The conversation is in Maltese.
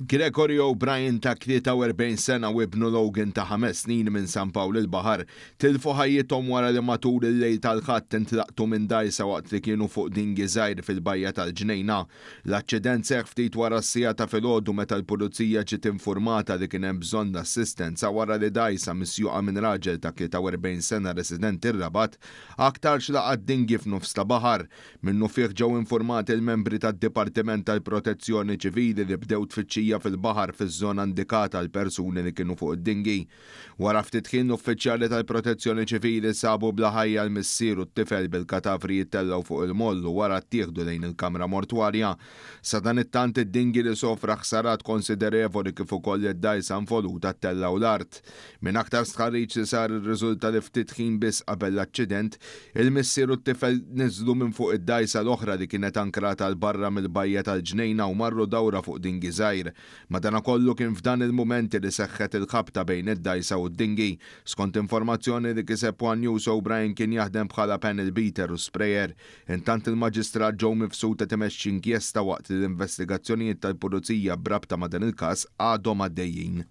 Gregory O'Brien ta' 43 sena u ibnu Logan ta' 5 snin minn San Pawl il-Baħar tilfu ħajjithom wara li matul il-lejl tal-Ħadd intlaqtu minn dgħajsa waqt li kienu fuq dinghy żgħir fil-bajja tal-Ġnejna. L-aċċident seħħ ftit wara s-siegħa ta' filgħodu meta l-Pulizija ġiet infurmata li kien hemm bżonn l-assistenza wara li dgħajsa misjuqa minn raġel ta' 43 sena residenti r-Rabat aktarx laqat dinghy f'nofs ta' baħar. Minnufih ġew infurmati l-membri tad-Dipartiment tal-Protezzjoni Ċivili li bdew tfittxija fil-baħar fiż-żona indikata għall-persuni li kienu fuq id-dinghy. Wara ftit ħin l-uffiċjali tal-Protezzjoni Ċivili sabu bla ħajja l-missier u t-tifel bil-katavri jittellgħu fuq il-moll u wara ttieħdu lejn il-kamra mortwarja. Sadanittant id-dinghy li sofra ħsarat konsiderevoli kif ukoll id-dgħajsa involuta ttellgħu l-art. Minn aktar stħarriġ li sar irriżulta li ftit ħin biss qabel l-aċċident, il-missier u t-tifel niżlu minn fuq id-dgħajsa l-oħra li kienet ankrata 'l barra mill-bajja tal-Ġnejna u marru dawra fuq dinghy żgħir. Madanakollu kien f'dan il-mument li seħħet il-ħabta bejn id-dgħajsa u d-dinghy. Skont informazzjoni li kiseb one News, O'Brien kien jaħdem bħala panel beater u sprayer. Intant il-Maġistrat Joe Mifsud qed imexxi inkjesta waqt li l-investigazzjonijiet tal-Pulizija b'rabta ma' dan il-każ għadhom għaddejjin.